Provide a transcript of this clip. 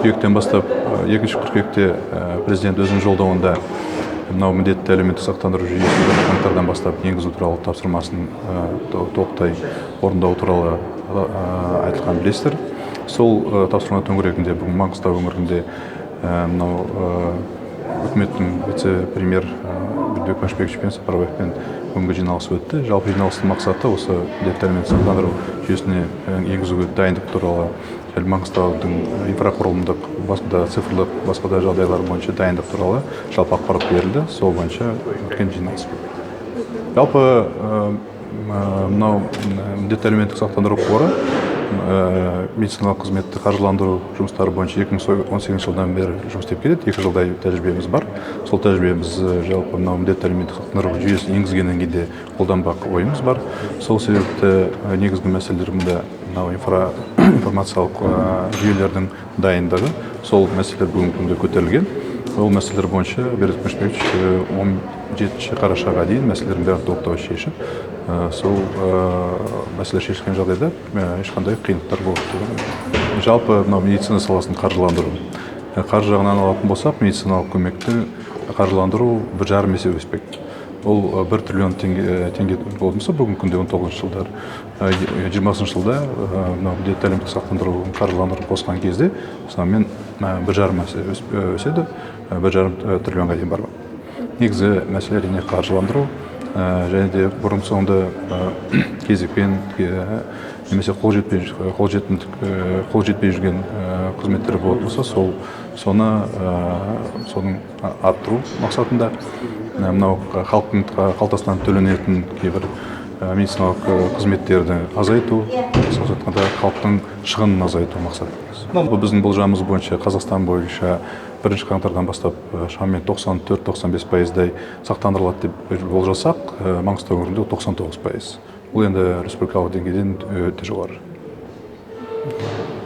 Қыркүйектен бастап, 2 қыркүйекте президент өзінің жолдауында мынау міндетті әлеуметтік сақтандыру жүйесін 1 қаңтардан бастап енгізу туралы тапсырмасын толықтай орындау туралы айтылған, білесіздер. Сол тапсырма төңірегінде бүгін Маңғыстау өңірінде мынау үкіметтің вице премьер Бердібек Мәшбековичпен, Сапарбаевпен бүгінгі жиналыс өтті. Жалпы жиналыстың мақсаты осы міндетті әлеуметтік сақтандыру жүйесіне енгізуге дайындық туралы және Маңғыстаудың инфрақұрылымдық, басқа да цифрлық, басқа да жағдайлар бойынша дайындық туралы жалпы ақпарат берілді. Сол бойынша өткен жиналыс. Жалпы мынау міндетті әлеуметтік сақтандыру қоры медициналық қызметті қаржыландыру жұмыстары бойынша 2018 жылдан бері жұмыс істеп келеді. 2 жылдай тәжірибеміз бар. Сол тәжірибеміз жалпы мынау міндетті әлеуметтік сақтандыру жүйесін енгізгеннен кейін де қолданбақ ойымыз бар. Сол себепті негізгі мәселелер мұнда мынау информациялық жүйелердің дайындығы, сол мәселелер бүгінгі күнде көтерілген. Ол мәселелер бойынша Бердібек Мәшбекович 17 қарашаға дейін мәселелердің бәрін толықтай шешіп, сол мәселе шешілген жағдайда ешқандай қиындықтар болады деп ойламаймын. Жалпы мынау медицина саласын қаржыландыру, қаржы жағынан алатын болсақ, медициналық көмекті қаржыландыру 1,5 есе өспек. Ол 1 триллион теңге болатын болса бүгінгі күнде 19 жылдар, 20 жылда мынау міндетті әлеуметтік сақтандыру қаржыландыру қосқан кезде шамамен 1,5 есе өседі, 1,5 триллионға дейін бармақ. Негізгі мәселе, әрине, қаржыландыру және де бұрын соңды кезекпен немесе қол жетпей жүрген қызметтер болатын болса, сол соны соның арттыру мақсатында мынау халықтың қалтасынан төленетін кейбір медициналық қызметтерді азайту, қысқаша айтқанда, халықтың шығынын азайту мақсаты. Бұл біздің болжамымыз бойынша, Қазақстан бойынша 1 қаңтардан бастап шамамен 94-95 пайыздай сақтандырылады деп болжасақ, Маңғыстау өңірінде 99%. Бұл енді республикалық деңгейден өте жоғары.